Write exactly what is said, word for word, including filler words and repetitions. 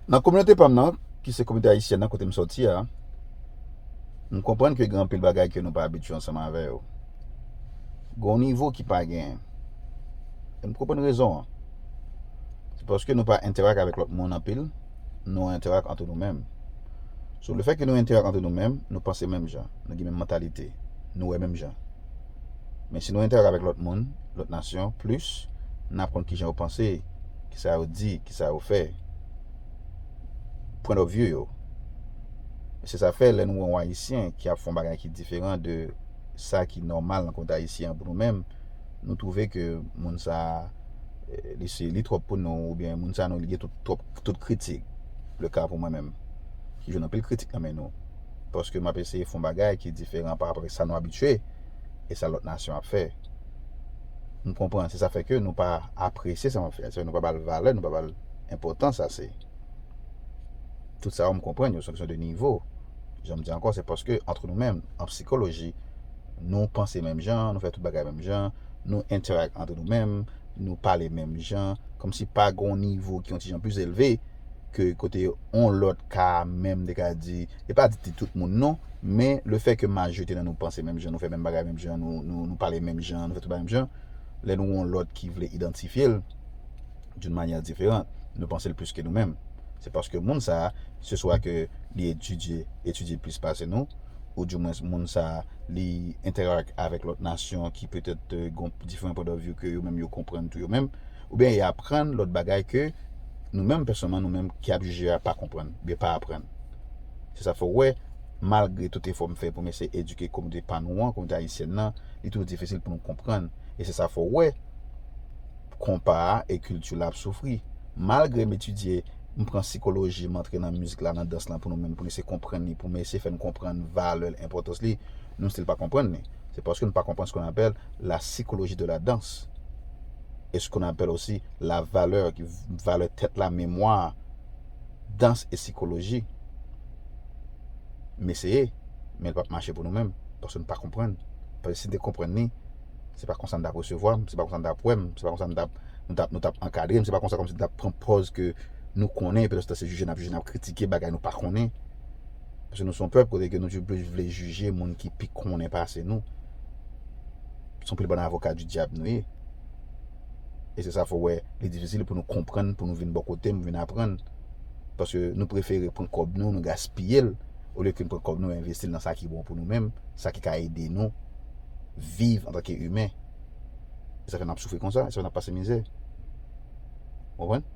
Nan kominote pa m nan, ki se kominote ayisyèn nan kote m sòti a, m konprann ke gen anpil bagay ke nou pa abitye ansanm avè yo. Gen yon nivo ki pa genyen. E m konprann rezon an. Se paske nou pa entèrak avèk lòt moun anpil, nou entèrak antre nou menm. So, lefètke nou entèrak antre nou menm, nou panse menm jan, nou gen menm mantalite, nou wè menm jan. Men si nou entèrak avèk lòt moun, lòt nasyon, plis, n ap konn kijan yo panse, kisa yo di, kisa yo fè. Point of view yo. Se sa fè, lè nou wè yon Ayisyen ki ap fè yon bagay ki diferan de sa ki nòmal nan kominote ayisyen an pou nou menm, nou twouve ke moun sa a, eh, li se, li twòp pou nou, oubyen moun sa a nou, li gen tout, twòp, tout kritik. Le ka pou mwen menm. Ki jwenn anpil kritik nan men nou. Paske m ap eseye fè yon bagay ki diferan pa rapò ak sa nou abitye e sa lòt nasyon ap fè. M konprann, se sa fè ke nou pa apresye sa m ap fè a, se nou pa ba l valè, nou pa ba l enpòtans ase. Tout sa yo m konprann yo, se yon kesyon de nivo. Jan m di ankò, se paske antre nou menm, an sikoloji, nou panse menm jan, nou fè tout bagay menm jan, nou entèrak antre nou menm, nou pale menm jan, kòmsi pa gen yon nivo ki yon ti jan plis elve ke kote yon lòt ka menm te ka di, e pa di tout moun non, men lefètke majorite nan nou panse menm jan, nou fè menm bagay menm jan, nou, nou, nou pale menm jan, nou fè tout bagay menm jan, lè nou yon lòt ki vle idantifye l d'une manière différente, nou panse l plis ke nou menm. Se paske moun sa a, se swa ke li etidye, etidye plis pase nou, ou dimwens moun sa a, li entèrak avèk lòt nasyon ki petèt, euh, gon diferan point of view ke yo menm yo konprann tou yo menm, oubyen y aprann lòt bagay ke nou menm pèsonèlman, nou menm ki ap jije a pa konprann, oubyen pa aprann. Se sa fè w wè, malgre tout efò m fè pou m eseye edike kominote pa nou an, kominote ayisyèn nan, li toujou difisil pou nou konprann. E se sa fè w wè, konpa a e kilti la ap soufri. Malgre m etidye, m pran sikoloji, m antre nan mizik la, nan dans lan pou nou menm, pou n eseye konprann li, pou m eseye fè n konprann valè l, enpòtans li, nou still pa konprann li. Se paske nou pa konprann ce qu'on appelle la psychologie de la danse. E ce qu'on appelle aussi la valeur, ki valè tèt la, memwa, dans e sikoloji. M eseye, men l p ap mache pou nou menm, paske nou pa konprann. Paske si n te konprann li, se pa konsa n t ap resevwa m, se pa konsa n t ap wè m, se pa konsa n t ap, nou t ap, nou t ap ankadre m, se pa konsa kòmsi n t ap pran pòz ke nou konnen, epi lòt tan se jije n ap jije, n ap kritike bagay nou pa konnen. Paske nou se yon pèp kote ke nou toujou plis vle jije moun ki pi konnen pase nou. Se yon pil bann avoka di dyab nou ye. E se sa fè w wè, li difisil pou nou konprann, pou nou vin bò kote m, vin aprann. Paske nou prefere pran kòb nou, nou gaspiye l, olye ke n pran kòb nou, envesti l nan sa ki bon pou nou menm, sa ki ka ede nou viv antanke imen. E sa fè n ap soufri konsa, e sa fè n ap pase mizè. Ou konprann?